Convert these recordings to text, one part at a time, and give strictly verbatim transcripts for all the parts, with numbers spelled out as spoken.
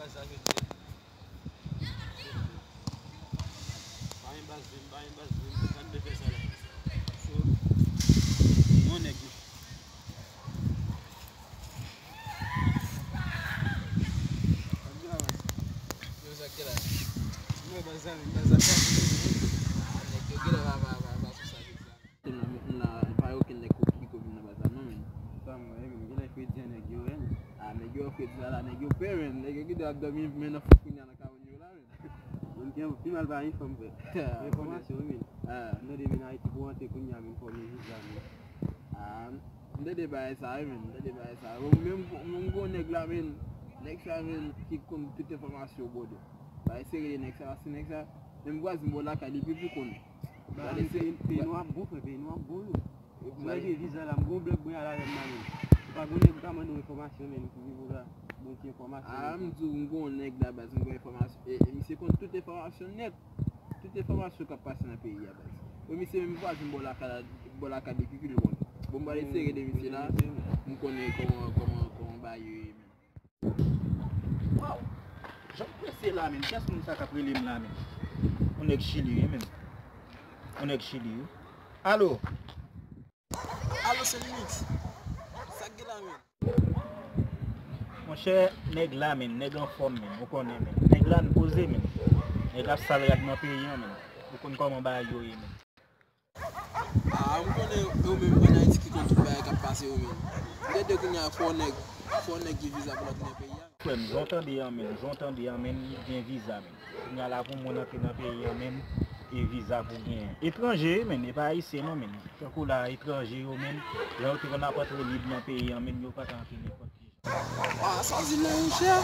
Sa vle di. Pa yon baz vin, pa yon baz vin, pa n bezwen sa la. So, yon nèg. Yo, sa ki la? Mwen, baz sa, men, baz sa. Ah, nèg yo, ki la, va, va, va, va, sou sa, ki la. M la, m la, pa gen okenn nèg ki, ki vin nan baz la, non, men. Sa mwen, men, gen lè fredi an nèg yo, men. Ah, nèg yo fredi la, la, nèg yo pè, men. Nèg yo ki dwe ap dòmi, men nan fòk kounye a nan kawon yo la, men. Moun gen pi mal pa yon fanm, frè. Ah, enfòmasyon, wi, men. Ah. M tande vin Ayiti pou antre kounye a, vin fòme viza, men. Ah, m tande bagay sa, wi, men. M tande bagay sa. Bon, men m, m, m gon nèg la, men. Nèg sa, men, ki konn tout enfòmasyon, brother. Bagay serye, nèg sa, paske nèg sa, menm vwazen bò lakay li, pi, pi konnen. Ba, peyi nou ap bon, frè, peyi nou ap bon, wi. Mwen gen viza la, m gon blòk mwen al avè m la menm. Ou pa gon nèg ou ka mande w enfòmasyon menm, ki vin ou la, bon ti enfòmasyon. Ah, m di w, m gon nèg la, baz, m gon enfòmasyon. E, e misye konn tout enfòmasyon nèt. Tout enfòmasyon k ap pase nan peyi a, baz. E misye menm vwazen bò lakay la, bò lakay li, pi, pi l konnen. Bon, m pral eseye de misye la, m konnen kòman, kòman, kòman bagay yo ye menm. Waw! Jan m prese la, menm. Kiyès moun sa k ap rele m la, menm? Yon nèg Chili, wi, menm. Yon nèg Chili, wi. Alo? Alo, se Limix. Sa k gen la, menm? Monchè, nèg la, menm. Nèg anfòm, menm. Ou konnen, menm. Nèg la, n poze, menm. Nèg ap sal rad nan peyi an, menm. Ou konn kòman bagay yo ye, menm. Ah, m konnen yo menm ann Ayiti ki konn tout bagay k ap pase yo menm. M tande kounye a fò nèg, fò nèg gen viza pou l antre nan peyi a. Frè m, jan w tande an menm, jan w tande an menm, gen viza menm. Kounye a la pou moun antre nan peyi an menm, e viza pou genyen. Etranje wi menm, e pa ayisyen non menm. Tankou la, etranje yo menm, lè yo te konn ap antre lib nan peyi an menm, yo pa t antre nenpòt ki jan. Ah, sa w di la, monchè?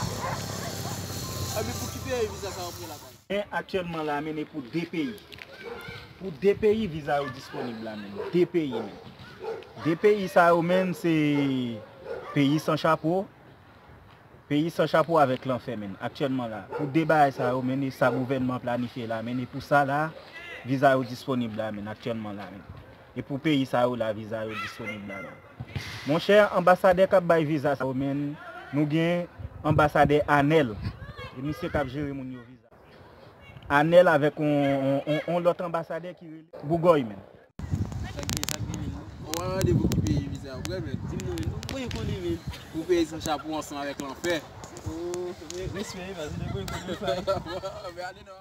Epi pou ki peyi viza sa yo pre la, baz? Men aktyèlman la, men e pou de peyi. Pou de peyi, viza yo disponib la, men. De peyi, men. De peyi sa yo, men, se peyi san chapo. Peyi san chapo avèk lanfè, men. Aktyèlman la. Pou de bagay sa yo, men, e sa gouvènman planifye la, men. E pou sa la, viza yo disponib la, men. Aktyèlman la, men. E pou peyi sa yo la, viza yo disponib la, men. Monchè, anbasadè k ap bay viza sa yo, men, nou gen anbasadè Anèl. E misye k ap jere moun yo viza. Anèl avèk on, on, on, on lòt anbasadè ki rele Bougòy, men. Sa k gen, sa k gen, men? Ou pa mande pou ki peyi viza, ou kwè, men? Di m non, men. Nou mwen konnen, men. Pou peyi san chapo ansanm avèk lanfè. Oh, men, respè, men, paske nou mwen konnen sa. Men ale non.